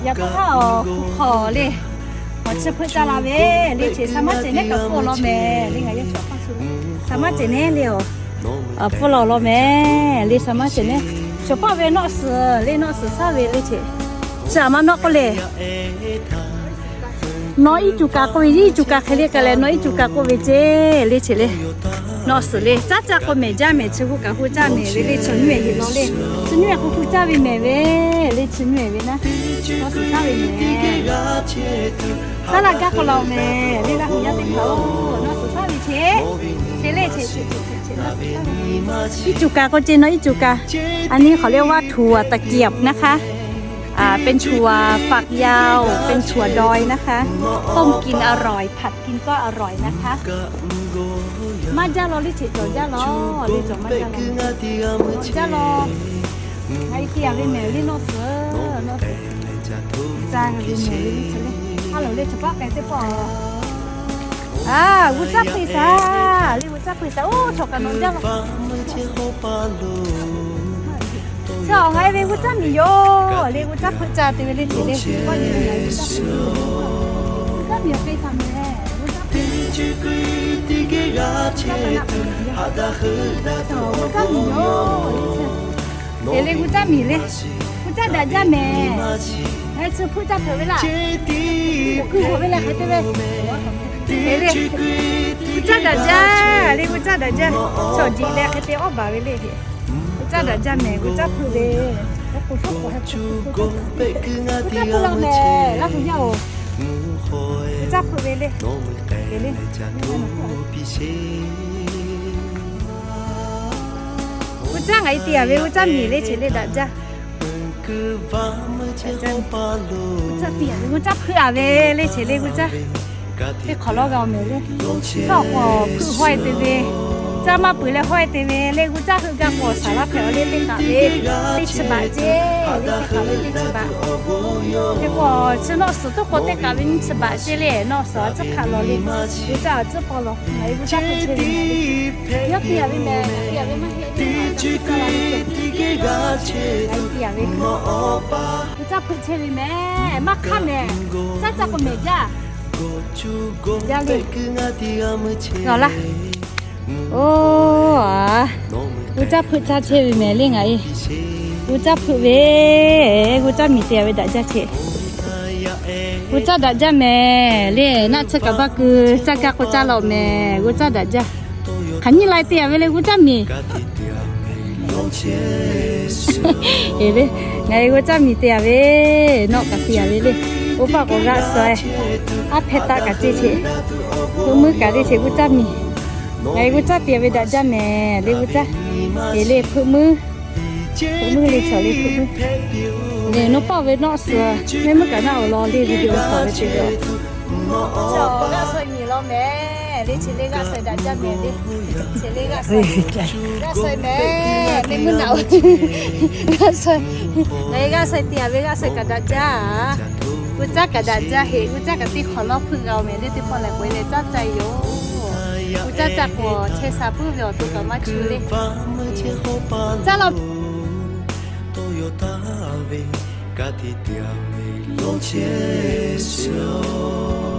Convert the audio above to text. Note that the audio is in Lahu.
Yaꞈ hk'aˇ htaˇ awˬ hk'aw le, awˬ chi hpeuꞈ ca la ve le, chi saˍ maˇ cehˬ nehˉ kaꞈ pfuhˇ law mehˍ le, ngaˬ yehˬ chaw paˇ su, saˍ maˇ cehˬ nehˉ le awˬ pfuhˇ law law mehˍ le, saˍ maˇ cehˬ nehˉ. Chaw paˇ ve nawˆ suhˍ le, nawˆ suhˍ shaˉ ve le, chi chi aˬ ma nawˆ k'oˆ le. Nawˬ iˉ cuˬ kaꞈ k'oˆ ve, iˉ cuˬ kaꞈ hk'e le k'ai leh, nawˬ iˉ cuˬ kaꞈ k'oˆ ve ceˇ le, chi le. Nawˆ suhˍ le, caˉ caˇ k'o mehˍ jaˇ mehˍ, chi hu kaꞈ hu caˇ mehˍ ve le, chi nyiˇ ehˍ heˍ law le, chi nyiˇ ehˍ k'o hu caˇ ve mehˍ ve le, chi nyiˇ ehˍ ve naˉ, nawˬ suhˍ shaˉ ve mehˍ. Caˉ laˇ gaˇ k'o la mehˍ le, Laˇ hu yaˇ teˇ hpaˍ-oˬ, nawˬ suhˍ shaˉ ve che, che le, che che che che, iˉ cuˬ kaꞈ k'o ce, nawˬ iˉ cuˬ kaꞈ. อันนี้เขาเรียกว่า ถั่วตะเกียบนะคะ อ่า เป็นถั่วฝักยาว เป็นถั่วดอยนะคะ ต้มกินอร่อย ผัดกินก็อร่อยนะคะ Maˇ jaˇ law le, chi cawˬ jaˇ law le, cawˬ maˇ jaˇ law, cawˬ jaˇ law. Ngaˬ e te a ve mehˍ le, nawˆ suhˍ, nawˆ suhˍ, caˇ ve mehˍ le, chi le. A loˍ le, chaw paˇ k'ai teˇ pawˆ, a, g'uˇ caˇ hpeuꞈ shaˍ le, g'uˇ caˇ hpeuꞈ shaˍ, oˇ chaw kaꞈ nawˬ jaˇ law. Chi awˬ ngaˬ e ve g'uˇ caˇ miˬ yoˬ le, g'uˇ caˇ hpeuꞈ ca te ve le, te le, g'uˇ caˇ miˬ yoˬ, g'uˇ caˇ miˬ yoˬ, hk'e htaꞈ mehˍ, g'uˇ caˇ hpeuꞈ, g'uˇ caˇ miˬ yoˬ. Te le g'uˇ caˇ miˬ le, g'uˇ caˇ daꞈ jaˇ mehˍ. Chi hpeuꞈ caˇ hpeuꞈ ve laˇ, kuiˬ hoꞈ ve leh hk'e te ve, te le, g'uˇ caˇ daꞈ jaˇ le, g'uˇ caˇ daꞈ jaˇ. Chaw jiꞈ leh hk'e te awˇ baˬ ve le, g'uˇ caˇ daꞈ jaˇ mehˍ, g'uˇ caˇ hpeuꞈ ve, g'uˇ caˇ hpeuꞈ law mehˍ, Laˇ hu yaˇ-oˬ, g'uˇ caˇ hpeuꞈ ve le, te le. G'uˇ caˇ ngaˬ e te a ve g'uˇ caˇ miˬ le, che le daꞈ jaˇ. G'uˇ caˇ hpeuꞈ a ve le, che le g'uˇ caˇ. Teˇ hk'awꞈ lawˇ g'a mehˍ le. Tawˇ k'awꞈ hpeuꞈ hawˇ e te ve, caˇ maˇ peuˬ leh hawˇ e te ve le, g'uˇ caˇ heuˆ gaˇ k'o, saˍ laˇ hpehꞈ awˬ le teˇ kaꞈ ve teˇ chi baꞈ ceˇ le, teˇ kaꞈ ve teˇ chi baꞈ. Hk'e k'o, chi nawˆ suhˍ tuˉ k'o teˇ kaꞈ ve nyiˇ chi baꞈ ceˇ le, nawˆ suhˍ a ciˉ hk'aˆ law le. G'uˇ caˇ a ciˉ paw law, ngaˬ e g'uˇ caˇ hpeuꞈ chehˇ ve mehˍ le. Yaˇ te a ve mehˍ, ngaˬ te a ve maˇ heˆ le, g'uˇ caˇ hpeuꞈ chehˇ ve mehˍ. G'uˇ caˇ hpeuꞈ chehˇ ve mehˍ, maˇ hk'aˇ mehˍ. Caˇ caˇ k'o mehˍ jaˇ. Jaˇ le. G'aw laˇ. Oˇ, a, g'uˇ caˇ hpeuꞈ caˇ chehˇ ve mehˍ le ngaˬ e. G'uˇ caˇ hpeuꞈ ve, g'uˇ caˇ miˬ te a ve daꞈ jaˇ che. G'uˇ caˇ daꞈ jaˇ mehˍ le, naˆ tsuhˇ kaꞈ baˇ keu, caˇ gaˇ k'o caˇ law mehˍ, g'uˇ caˇ daꞈ jaˇ. Hk'aˬ nyiˇ lai te a ve le g'uˇ caˇ miˬ. E le, ngaˬ e g'uˇ caˇ miˬ te a ve, nawˆ kaꞈ te a ve le. Oˇ paˆ k'awꞈ g'aˆ suh e, aˉ hpehˇ taˆ kaꞈ ceˇ che. Hpeuꞈ meuˇ kaꞈ le che g'uˇ caˇ miˬ. Ngaˬ e g'uˇ caˇ te a ve daꞈ jaˇ mehˍ le g'uˇ caˇ. E le hpeuꞈ meuˇ, hpeuꞈ meuˇ le chaw le hpeuꞈ meuˇ. Nawˬ paˆ ve nawˆ suhˍ mehˆ meuˇ kaꞈ naˆ awˬ lawn le video htaꞈ ve te ve. G'aˆ suh miˬ law mehˍ le, che le g'aˆ suh daꞈ jaˇ mehˍ le. Che le g'aˆ suh, g'aˆ suh mehˍ, mehˆ meuˇ naˆ-oˬ. G'aˆ suh, ngaˬ e g'aˆ suh te a ve g'aˆ suh kaꞈ daꞈ jaˇ. G'uˇ caˇ kaꞈ daꞈ jaˇ heˆ, g'uˇ caˇ kaꞈ teˇ hk'awꞈ lawˇ hpeuꞈ g'a-oˬ mehˍ le, teˇ pawˆ lehˬ k'oꞈ e leh caˇ caˇ yoˬ. G'uˇ caˇ caˇ k'o chehˇ sha puiˉ ve awˬ to kaꞈ maˇ chu le. Caˇ law. Tawˇ yaw taˍ ve ka tiꞈ tiꞈ ve lonˉ chehˇ shiˍ-oˬ.